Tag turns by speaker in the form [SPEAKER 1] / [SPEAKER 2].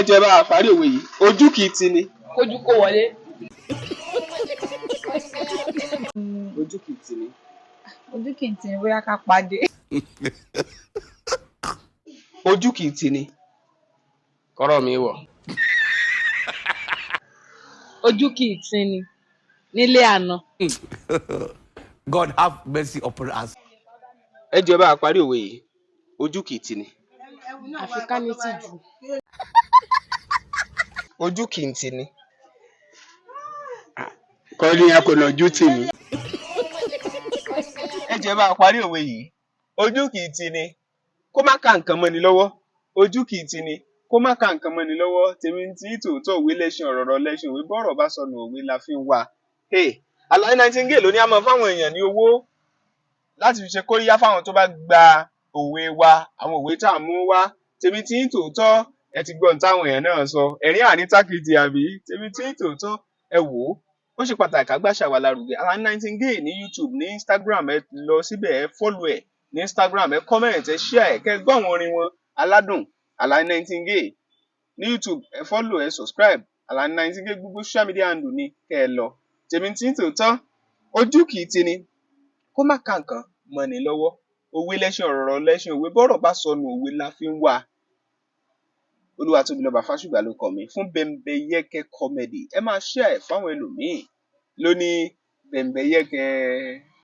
[SPEAKER 1] Jẹ́ bá a parí òwe yìí: ojú kì í ti ni.
[SPEAKER 2] Kójú kó wọlé.
[SPEAKER 1] Ojú kì í ti ni.
[SPEAKER 3] Ojú kì í tì ní bóyá ká pàdé.
[SPEAKER 1] Ojú kì í ti ni. Kọ́rọ̀ mi wọ̀.
[SPEAKER 2] Ojú kì í tí ni nílé àná.
[SPEAKER 4] God have mercy upon us.
[SPEAKER 1] Ẹ jẹ́ bá a parí òwe yìí: ojú kì í ti ni.
[SPEAKER 2] Àfi ká ní tìjú.
[SPEAKER 1] Ojú kì í ti ni.
[SPEAKER 5] Kọ́ ní akọ̀nàjú tì mí.
[SPEAKER 1] Ẹ jẹ́ bá a parí òwe yìí: ojú kì í ti ni kó má ka nǹkan mọ́ni lọ́wọ́. Ojú kì í ti ni kó má ka nǹkan mọ́ni lọ́wọ́. Tèmi tí tòótọ́, òwe lẹ́ṣin ọ̀rọ̀, ọ̀rọ̀ lẹ́ṣin òwe, bọ́rọ̀ bá sọnù, òwe la fi ń wá. Hey, Àlàní Nightingale ló ní a máa fáwọn èèyàn ní owó láti fi ṣe kóríyá fáwọn tó bá gba òwe wa, àwọn òwe tá à ń mú wá. Tèmi tí tòótọ́, ẹ ti gbọ́ ohun táwọn èèyàn náà sọ, ẹ̀rín àríntàkìtì àbí? Tèmi tí tòótọ́, ẹ wò ó, ó ṣe pàtàkì ká gbàṣà wa lárugẹ. Àlàní Nightingale ní YouTube, ní Instagram, ẹ lọ síbẹ̀, ẹ follow ẹ ní Instagram, ẹ comment, ẹ share ẹ, kẹ́ gbọ́ àwọn orin wọn aládùn. Àlàní Nightingale ní YouTube, ẹ follow, ẹ subscribe. Àlàní Nightingale, gbogbo social media handle ní kẹ́ ẹ lọ. Tèmi tí ń tòótọ́, ojú kì í tini kó má ka nǹkan mọ́ni lọ́wọ́. Òwe lẹ́ṣin ọ̀rọ̀, lẹ́ṣin òwe, bọ́rọ̀ bá sọnù, òwe la fi ń wá. Olúwatóbilọ́ba Fásùgbà ló kọ mi fún Bẹ́ńbẹ́yẹ́kẹ́ Comedy. Ẹ máa share ẹ̀ fáwọn ẹlòmíì lóní Bẹ́ńbẹ́yẹ́kẹ́.